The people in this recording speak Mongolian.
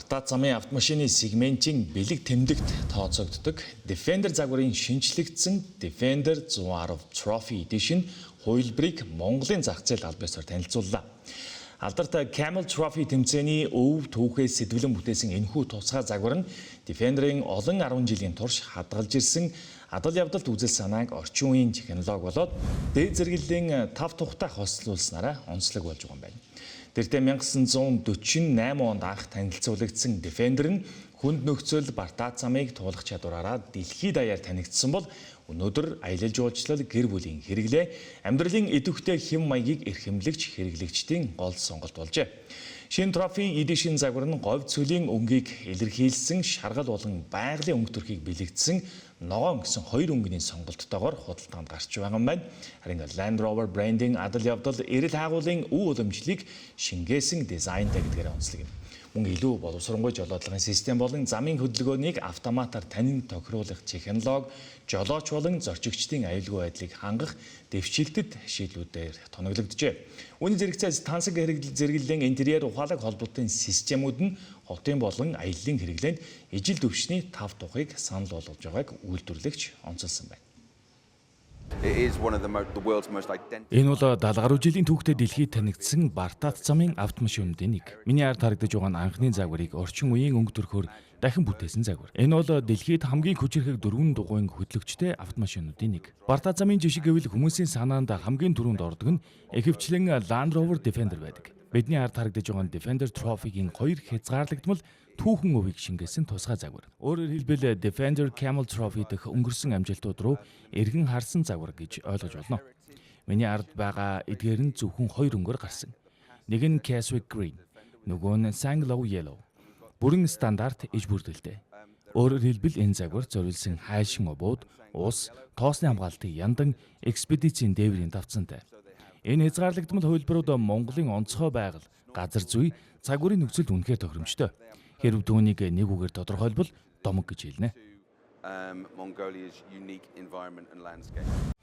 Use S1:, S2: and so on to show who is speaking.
S1: Бартаа замын автомашины сегментийн бэлэг тэмдэгт тооцогддог Defender загварын шинэчлэгдсэн Defender 110 Trophy Edition хувилбарыг Монголын зах зээлд аль биесээр танилцууллаа. Алдартай Camel Trophy тэмцээний өв түүхээс сэтвлэн бүтээсэн энэхүү тусгай загвар нь Defender-ийн олон 10 жилийн турш хадгалж ирсэн адал явдалт үзэл санааг орчин үеийн технологи болоод дээд зэрэглэлийн тав тухтай хослуулснараа онцлог болж байгаа юм байна. Тэртээ 1948 онд анх танилцуулагдсан Defender нь хүнд нөхцөл, бартаа замыг туулах чадвараараа дэлхийд даяар танигдсан бол өнөөдөр аялал жуулчлал, гэр бүлийн хэрэглээ, амьдралын идэвхтэй хэв маягийг эрхэмлэгч хэрэглэгчдийн гол сонголт болжээ. Шинэ Trophy Edition загвар нь говь цөлийн өнгийг илэрхийлсэн шаргал болон байгалийн өнгө төрхийг бэлэгдсэн ногоон гэсэн хоёр өнгөний сонголттойгоор худалдаанд гарч байгаа юм байна. Харин Land Rover брендийн адал явдал, эрэл хайгуулын өв уламжлалыг шингээсэн дизайнтай гэдгээр онцлог юм. Мөн илүү боловсронгуй жолоодлогын систем болон замын хөдөлгөөнийг автоматар танин тохируулах технологи, жолооч болон зорчигчдын аюулгүй байдлыг хангах дэвшилтэт шийдлүүдээр тоноглогджээ. Үүний зэрэгцээ тансаг хэрэглэл зэрэглэлийн интерьер, ухаалаг холбоотын системүүд нь хотын болон аяллын хэрэглээнд ижил түвшний тав тухыг санал болгож байгааг үйлдвэрлэгч онцолсон байна.
S2: It is one of the world's most identical.
S3: Энэ бол 70 гаруй жилийн түүхтэй дэлхийд танигдсан Бартат замын автомашинуудын нэг. Миний ард харагдаж байгаа нь анхны загварыг орчин үеийн өнгө төрхөөр дахин бүтээсэн загвар. Энэ бол дэлхийд хамгийн хүчирхэг дөрвөн дугуйн хөдлөгчтэй автомашинуудын нэг. Бартат замын жишг гэвэл хүмүүсийн санаанд хамгийн түрүүнд ордог нь ихэвчлэн Land Rover Defender байдаг. Бидний ард харагдаж байгаа нь Defender Trophy-гийн хоёр хязгаарлагдмал түүхэн өвийг шингээсэн тусгай загвар. Өөрөөр хэлбэл, Defender Camel Trophy дэх өнгөрсөн амжилтууд руу эргэн харсан загвар гэж ойлгож болно. Миний ард байгаа эдгээр нь зөвхөн хоёр өнгөөр гарсан. Нэг нь Keswick Green, нөгөө нь Sanglow Yellow. Бүрэн стандарт иж бүрдэлтэй. Өөрөөр хэлбэл, энэ загвар зориулсан хайлшин овууд, ус, тоосны хамгаалтыг яндан экспедицийн дээврийн тавцантай. Энэ хязгаарлагдмал хувилбарууд Монголын онцгой байгаль, газар зүй, цаг үеийн нөхцөлд үнэхээр тохиромжтой. Хэрэв түүнийг нэг үгээр тодорхойлбол домог гэж хэлнэ.
S2: Mongolia's unique environment and landscape.